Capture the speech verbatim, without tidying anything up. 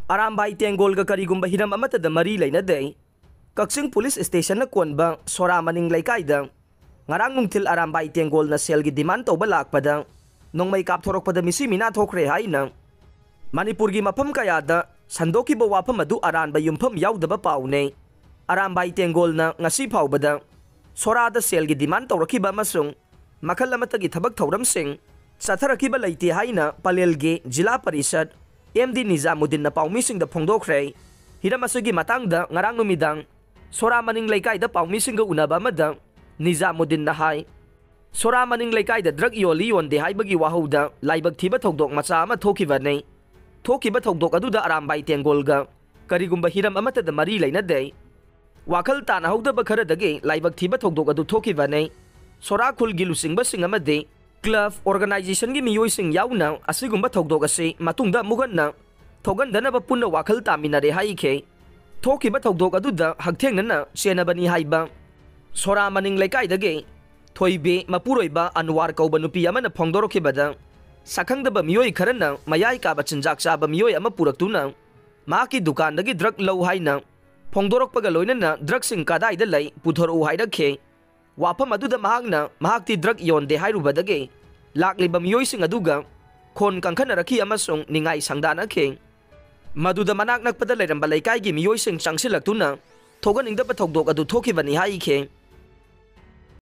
ꯑꯔꯥꯝꯕꯥꯏ ꯇꯦꯡꯒꯣꯜꯒ ꯀꯔꯤꯒꯨꯝꯕ ꯍꯤꯔꯝ ꯑꯃꯠꯇꯗ ꯃꯔꯤ ꯂꯩꯅꯗꯦ꯫ ꯀꯛꯆꯤꯡ ꯄꯨꯂꯤꯁ ꯁ꯭ꯇꯦꯁꯟꯅ ꯀꯣꯟꯕ ꯁꯣꯔꯥ ꯃꯅꯤꯡ ꯂꯩꯀꯥꯏꯗ ꯉꯔꯥꯡ ꯅꯨꯡꯊꯤꯜ ꯑꯔꯥꯝꯕꯥꯏ ꯇꯦꯡꯒꯣꯜꯅ ꯁꯦꯜꯒꯤ ꯗꯤꯃꯥꯟ ꯇꯧꯕ ꯂꯥꯛꯄꯗ ꯅꯣꯡꯃꯩ ꯀꯥꯞꯊꯣꯔꯛꯄꯗ ꯃꯤꯁꯤ ꯃꯤꯅꯥ ꯊꯣꯛꯈ꯭ꯔꯦ ꯍꯥꯏꯅ ꯃꯅꯤꯄꯨꯔꯒꯤ ꯃꯐꯝ ꯀꯌꯥꯗ ꯁꯟꯗꯣꯛꯈꯤꯕ ꯋꯥꯐꯝ ꯑꯗꯨ ꯑꯔꯥꯟꯕ ꯌꯨꯝꯐꯝ ꯌꯥꯎꯗꯕ ꯄꯥꯎꯅꯦ꯫ ꯑꯔꯥꯝꯕꯥꯏ ꯇꯦꯡꯒꯣꯜꯅ ꯉꯁꯤ ꯐꯥꯎꯕꯗ ꯁꯣꯔꯥꯗ ꯁꯦꯜꯒꯤ ꯗꯤꯃꯥꯟ ꯇꯧꯔꯛꯈꯤꯕ ꯑꯃꯁꯨꯡ ꯃꯈꯜ ꯑꯃꯠꯇꯒꯤ ꯊꯕꯛ ꯊꯧꯔꯝꯁꯤꯡ ꯆꯠꯊꯔꯛꯈꯤꯕ ꯂꯩꯇꯦ ꯍꯥꯏꯅ ꯄꯂꯦꯜꯒꯤ ꯖꯤꯂꯥ ꯄꯔꯤꯁꯠ ꯑꯦꯝ ꯗꯤ ꯅꯤꯖꯥꯃꯨꯗꯤꯟꯅ ꯄꯥꯎꯃꯤꯁꯤꯡꯗ ꯐꯣꯡꯗꯣꯛꯈ꯭ꯔꯦ꯫ ꯍꯤꯔꯝ ꯑꯁꯤꯒꯤ ꯃꯇꯥꯡꯗ ꯉꯔꯥꯡ ꯅꯨꯃꯤꯗꯥꯡ ꯁꯣꯔꯥ ꯃꯅꯤꯡ ꯂꯩꯀꯥꯏꯗ ꯄꯥꯎꯃꯤꯁꯤꯡꯒ ꯎꯅꯕ ꯑꯃꯗ ꯅꯤꯖꯥꯃꯨꯗꯤꯟꯅ ꯍꯥꯏ, ꯁꯣꯔꯥ ꯃꯅꯤꯡ ꯂꯩꯀꯥꯏꯗ ꯗ꯭ꯔꯒ ꯌꯣꯜꯂꯤ ꯌꯣꯟꯗꯦ ꯍꯥꯏꯕꯒꯤ ꯋꯥꯍꯧꯗ ꯂꯥꯏꯕꯛ ꯊꯤꯕ ꯊꯧꯗꯣꯛ ꯃꯆꯥ ꯑꯃ ꯊꯣꯛꯈꯤꯕꯅꯤ꯫ ꯊꯣꯛꯈꯤꯕ ꯊꯧꯗꯣꯛ ꯑꯗꯨꯗ ꯑꯔꯥꯝꯕꯥꯏ ꯇꯦꯡꯒꯣꯜꯒ ꯀꯔꯤꯒꯨꯝꯕ ꯍꯤꯔꯝ ꯑꯃꯠꯇꯗ ꯃꯔꯤ ꯂꯩꯅꯗꯦ꯫ ꯋꯥꯈꯜ ꯇꯥꯅꯍꯧꯗꯕ ꯈꯔꯗꯒꯤ ꯂꯥꯏꯕꯛ ꯊꯤꯕ ꯊꯧꯗꯣꯛ ꯑꯗꯨ ꯊꯣꯛꯈꯤꯕꯅꯤ꯫ ꯁꯣꯔꯥ ꯈꯨꯜꯒꯤ ꯂꯨꯆꯤꯡꯕꯁꯤꯡ ꯑꯃꯗꯤ ꯀ꯭ꯂꯕ ꯑꯣꯔꯒꯅꯥꯏꯖꯦꯁꯟꯒꯤ ꯃꯤꯑꯣꯏꯁꯤꯡ ꯌꯥꯎꯅ ꯑꯁꯤꯒꯨꯝꯕ ꯊꯧꯗꯣꯛ ꯑꯁꯤ ꯃꯇꯨꯡꯗ ꯑꯃꯨꯛ ꯍꯟꯅ ꯊꯣꯛꯍꯟꯗꯅꯕ ꯄꯨꯟꯅ ꯋꯥꯈꯜ ꯇꯥꯃꯤꯟꯅꯔꯦ ꯍꯥꯏꯈꯤ꯫ ꯊꯣꯛꯈꯤꯕ ꯊꯧꯗꯣꯛ ꯑꯗꯨꯗ ꯍꯛꯊꯦꯡꯅꯅ ꯆꯦꯟꯅꯕꯅꯤ ꯍꯥꯏꯕ ꯁꯣꯔꯥ ꯃꯅꯤꯡ ꯂꯩꯀꯥꯏꯗꯒꯤ ꯊꯣꯏꯕꯤ ꯃꯄꯨꯔꯣꯏꯕ ꯑꯟꯋꯥꯔ ꯀꯧꯕ ꯅꯨꯄꯤ ꯑꯃꯅ ꯐꯣꯡꯗꯣꯔꯛꯈꯤꯕꯗ, ꯁꯛꯈꯪꯗꯕ ꯃꯤꯑꯣꯏ ꯈꯔꯅ ꯃꯌꯥꯏ ꯀꯥꯕ ꯆꯤꯟꯖꯥꯛ ꯆꯥꯕ ꯃꯤꯑꯣꯏ ꯑꯃ ꯄꯨꯔꯛꯇꯨꯅ ꯃꯍꯥꯛꯀꯤ ꯗꯨꯀꯥꯟꯗꯒꯤ ꯗ꯭ꯔꯒ ꯂꯧ ꯍꯥꯏꯅ ꯐꯣꯡꯗꯣꯔꯛꯄꯒ ꯂꯣꯏꯅꯅ ꯗ꯭ꯔꯒꯁꯤꯡ ꯀꯗꯥꯏꯗ ꯂꯩ ꯄꯨꯊꯣꯔꯛꯎ ꯍꯥꯏꯔꯛꯈꯤ꯫ ꯋꯥꯐꯝ ꯑꯗꯨꯗ ꯃꯍꯥꯛꯅ ꯃꯍꯥꯛꯇꯤ ꯗ꯭ꯔꯒ ꯌꯣꯟꯗꯦ ꯍꯥꯏꯔꯨꯕꯗꯒꯤ ꯂꯥꯛꯂꯤꯕ ꯃꯤꯑꯣꯏꯁꯤꯡ ꯑꯗꯨꯒ ꯈꯣꯟ ꯀꯟꯈꯠꯅꯔꯛꯈꯤ ꯑꯃꯁꯨꯡ ꯅꯤꯡꯉꯥꯏ ꯁꯪꯗꯥꯅꯈꯤ꯫ ꯃꯗꯨꯗ ꯃꯅꯥꯛ ꯅꯛꯄꯗ ꯂꯩꯔꯝꯕ ꯂꯩꯀꯥꯏꯒꯤ ꯃꯤꯑꯣꯏꯁꯤꯡ ꯆꯪꯁꯤꯜꯂꯛꯇꯨꯅ ꯊꯣꯛꯍꯟꯅꯤꯡꯗꯕ ꯊꯧꯗꯣꯛ ꯑꯗꯨ ꯊꯣꯛꯈꯤꯕꯅꯤ ꯍꯥꯏꯈꯤ꯫